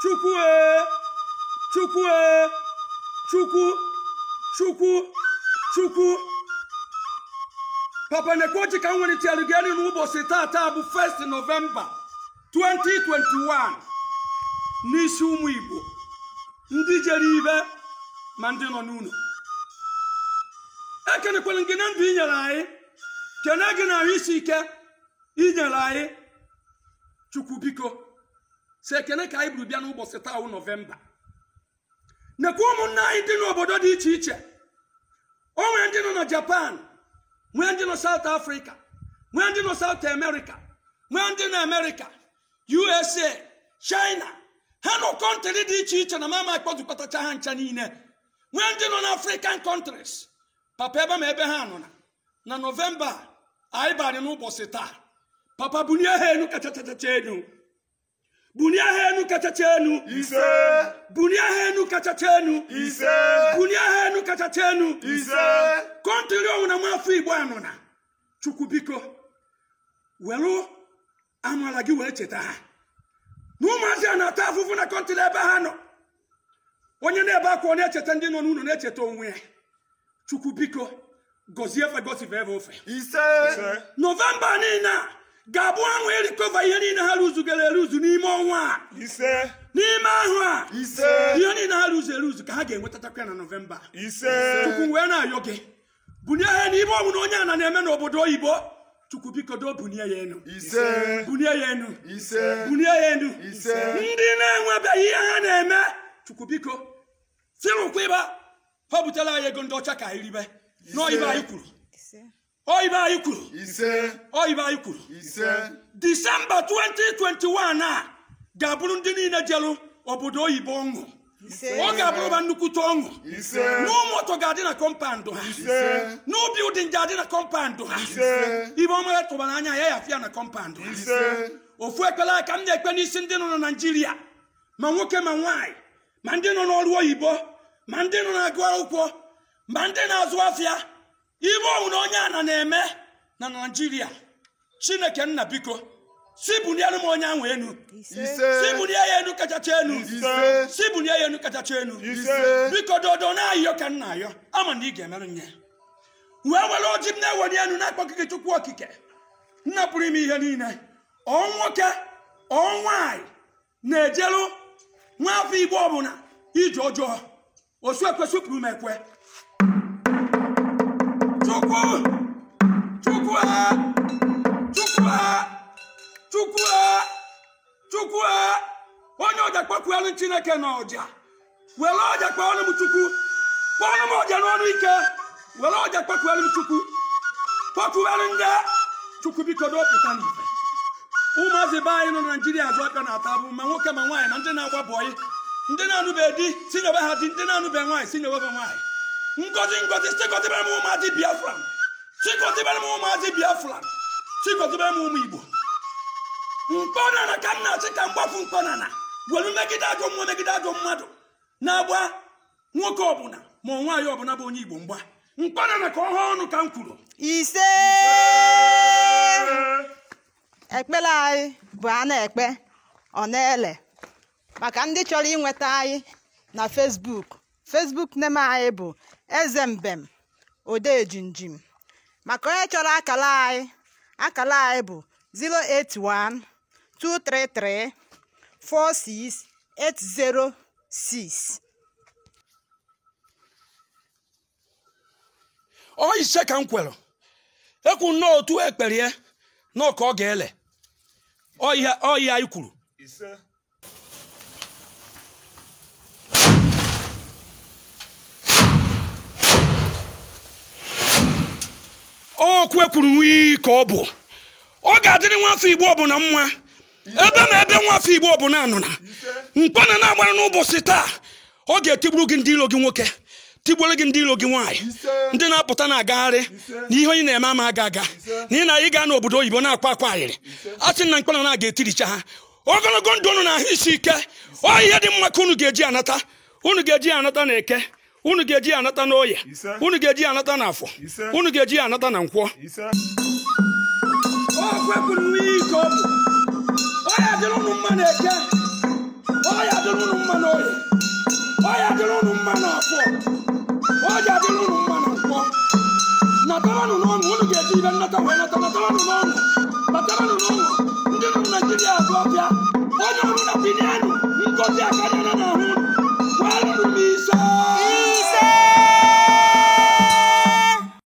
Chukwu Chukwu Chukwu Chukwu Chukwu. Papa na-ekwe ka m nwere gị elu n'ụbọchị tata bụ 1st November 2021 n'isi ụmụ Igbo ndị jere ibe ma ndị nọ n'ụlọ. Ekenekwere gị na ndụ i nyere anyị, kene gị na ahụ isi ike i nyere anyị. Chukwu biko si ekene ka anyị buru bịa n'ụbọchị taa bụ Nọvemba. Nekwa ụmụnne anyị dị n'obodo dị iche iche. O nwere ndị nọ na Japan, nwee ndị nọ South Africa, nwee ndị nọ South America, nwee ndị nọ America, USA, China. Ha nọ kọntrị dị iche iche na mama akpọzukọtacha ha ncha niile. Nwee ndị nọ na African countries. Papa ebe ma ebe ha nọ na Nọvemba anyị bara n'ụbọchị taa. Papa bunie ha enu kachachacha enu. Bunie ha enu kachacha enu. Ise. Bunie ha enu kachacha enu. Ise. Bunie ha enu kachacha enu. Ise. Kọntrị ọnwụ na nwafọ Igbo anọ na Chukwu biko welu amara gị wee cheta ha. Na ụmụazị a na-ata afụfụ na kọntrị ebe ha nọ. Onye na-ebe akwa ọ na-echeta ndị nọ n'ụlọ na-echeta onwe ya. Chukwu biko gọzie efe gọsife ebe ofe. Ise. Nọvemba niile a ga-abụ anwụ erikọva ihe niile ha rụzugara eruzu n'ime ọnwa a. Ise. N'ime ahụ a. Ise. Ihe niile ha rụzu eruzu ka ha ga-enwetatakwa na Nọvemba. Ise. Chukwu wee na-ayọ gị bunie ha n'ime ọnwụ na onye ana na-eme n'obodo oyibo. Chukwu biko doo bunie ya enu. Ise. Bunie ya enu. Ise. Bunie ya enu. Ise. Ndị na-enwebeghị ihe ha na-eme, Chukwu biko sirụkwa ịba ha butela anyị ego ndị ọcha ka anyị ribe. N'oyibo anyị kwuru. Oyibo anyị kwuru. Ise. Oyibo anyị kwuru. Ise. Disemba 2021 a ga-abụrụ ndị niile jelu obodo oyibo ọṅụ. Ọ ga-abụrụ ba nnukwute ọṅụ. Ise. N'ụmụọtọ ga-adị na kọmpandụ ha. Ise. N'ubi ụdị nje adị na kọmpandụ ha. Ise. Ibe ọma ya tụbara anya ya ya afịa na kọmpandụ ha. Ise. Ofu ekpere aka m na-ekpe n'isi ndị nọ na Naịjirịa, ma nwoke ma nwaanyị, ma ndị nọ n'ọrụ oyibo, ma ndị nọ na-agụ akwụkwọ, ma ndị na-azụ afịa. Ibe ọnwụ na onye ana na-eme na Naịjirịa, Chineke nna biko si bunyere m onye ahụ enu. Ise. Si bunie ya enu kachacha enu. Ise. Si bunie ya enu kachacha enu. Ise. Biko dodo na-ayọ ka nna ayọ, ama na ị ga-emerụ nye. Wee were oji m na-ewere enu na-akpọ gị Chukwu okike nna pụrụ ime ihe niile. Ọ nwoke ọ nwaanyị na-ejelu nwaafọ Igbo ọbụla ije ọjọọ osu ekwesịpụrụ m ekwe. Chukwu Chukwu Chukwu Chukwu Chukwu. Onye ọja kpọkwuelu Chineke na ọja, were ọja kpọọnụ m Chukwu, kpọọnụ m ọja n'ọnụ ike, were ọja kpọkwuelu m Chukwu, kpọkwuelu ndị Chukwu biko dopụta n'ife. Ụmụazị be anyị nọ na Naịjirịa azụ aka na-ata abụ, ma nwoke ma nwaanyị, ma ndị na-agba bọyị, ndị na-anụbe di si nyebe ha di, ndị na-anụbe nwaanyị si nyebe nwaanyị. Ngozi ngozi si gọzibere m ụmụazị Biafra, si gọzibere m ụmụazị Biafra, si gọzibere m ụmụ Igbo. Mkpọnana ka m na-achị ka mgbafu mkpọnana were megide ajọ mmụọ, megide ajọ mmadụ na-agba nwoke ọbụla ma nwaanyị ọbụla bụ onye Igbo mgba. Mkpọnana ka ọ hụ ọnụ ka m kwuru. Ise. Ekpere anyị bụ a na-ekpe ọ na-ele. Maka ndị chọrọ inweta anyị na Facebook, Facebook name anyị bụ Eze Mbem Odejinjim. Maka onye chọrọ akala anyị, akala anyị bụ 081 233 46806. Ọ ise ka m kwere ekwu nnọọ otu ekpere ya nọọ ka ọ ga-ele. Ọ ihe anyị kwuru. Ise. Okwu ekwuru nwee ka ọ bụ. Ọ ga-adịrị nwafọ Igbo ọbụla mma. Ebe na ebe nwafọ Igbo ọbụla nọ na mkpana na-agbara n'ụbọchị taa, ọ ga-etigburu gị ndị ilo gị nwoke, tigbuoro gị ndị ilo gị nwaanyị, ndị na-apụta na-agagharị na ihe onye na-eme ama aga aga, na ị na ị gaa n'obodo oyibo na-akwa akwa ayịrị a sị na mkpana na-aga etiricha ha. Ogologo ndụ unu na ahụ isi ike, ọ ihe dị mma ka unu ga-eji anata. Unu ga-eji anata na eke, unu ga-eji anata n'oye, unu ga-eji anata na afọ, unu ga-eji anata na nkwọ. Ọ kwepụrụ nwunye ike ọ bụ. Ọ ya dịrị unu mma na eke, ọ ya dịrị Nata wee nata, nataranụ n'ọṅụ, bataranụ n'ọṅụ. Ndị nọ na Naijiria azụ ọbịa, onye ọrụ na Binianụ, ngozi akarịa na n'ahụ unu. Kwerenụ m, ise.